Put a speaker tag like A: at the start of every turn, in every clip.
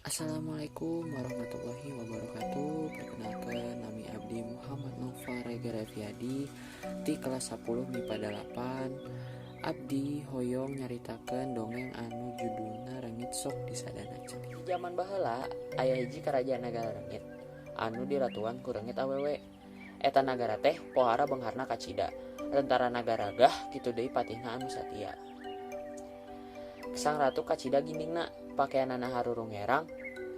A: Assalamualaikum warahmatullahi wabarakatuh. Perkenalkan, nami abdi Muhammad Nova Rega Reviadi ti kelas 10 MIPA 8. Abdi hoyong nyaritakeun dongeng anu judulna Rengit Sok Disadana Ceuli. Di zaman baheula aya hiji karajaan nagara rengit anu diratuan ku rengit awewe. Eta nagara teh pohara beungharna kacida. Tentara nagara gah kitu deui patihna anu satia. Sang ratu kacida gindingna, pakaianana harurung herang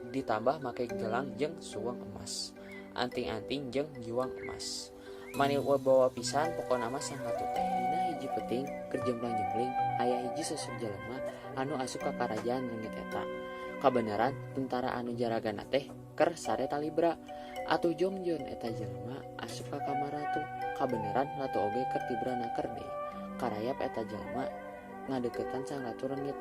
A: ditambah make gelang jeung suweng emas, anting-anting jeung giwang emas. Mani bawa pisan pokona mah sang ratu teh. Dina hiji peuting keur jemplang-jempling aya hiji sosok jelema anu asup ka karajaan rengit eta. Kabeneran tentara anu jaragana teh keur sare talibra. Atuh jongjon eta jelema asup ka kamar ratu. Kabeneran ratu oge keur tibrana keur deui. Karayap eta jelema ngadeukeutan sang ratu rengit.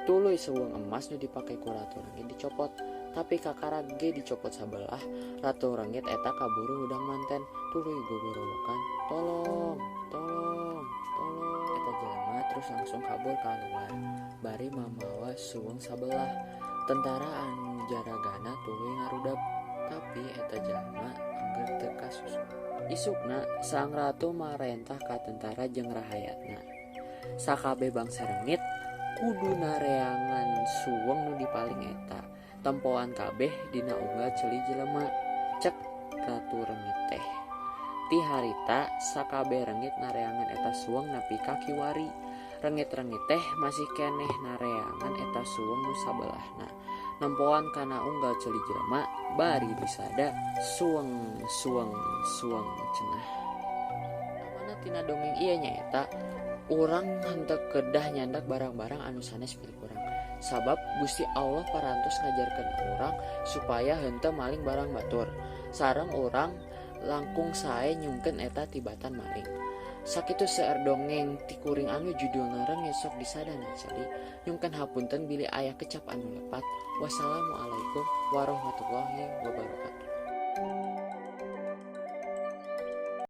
A: Tuluy seuweung emas nu dipake ku ratu rengit dicopot, tapi kakara ge dicopot sabelah. Ratu rengit eta kaburu hudang manten, tuluy gogorowokan, "Tolong, tolong, tolong." Eta jelema terus langsung kabur kaluar bari mamawa suweung sabelah. Tentara anu jaragana tuluy ngarudap, tapi eta jelema angger teu kasusul. Isukna sang ratu marentah ka tentara jeung rahayatna. Sakabeh bangsa rengit kudu nareangan suweng nu dipaling eta. Tempoan kabeh dina unggal ceuli jelema, cek ratu rengit teh. Ti harita sakabeh rengit nareangan eta suweng nepi ka kiwari. Rengit-rengit teh masih keneh nareangan eta suweng nu sabelahna. Nempoan kana unggal ceuli jelema bari disada suweng suweng suweng cenah. Amana tina dongeng ieu nyaeta urang henteu kedah nyandak barang-barang anu sanes milik urang. Sabab Gusti Allah parantos ngajarkeun urang supaya henteu maling barang batur. Sareng urang langkung sae nyungkeun eta tibatan maling. Sakitu seueur dongeng ti kuring anu judulna Rengit Sok Disadana Ceuli. Nyungkeun hapunten bilih aya kecap anu lepat. Wassalamualaikum warahmatullahi wabarakatuh.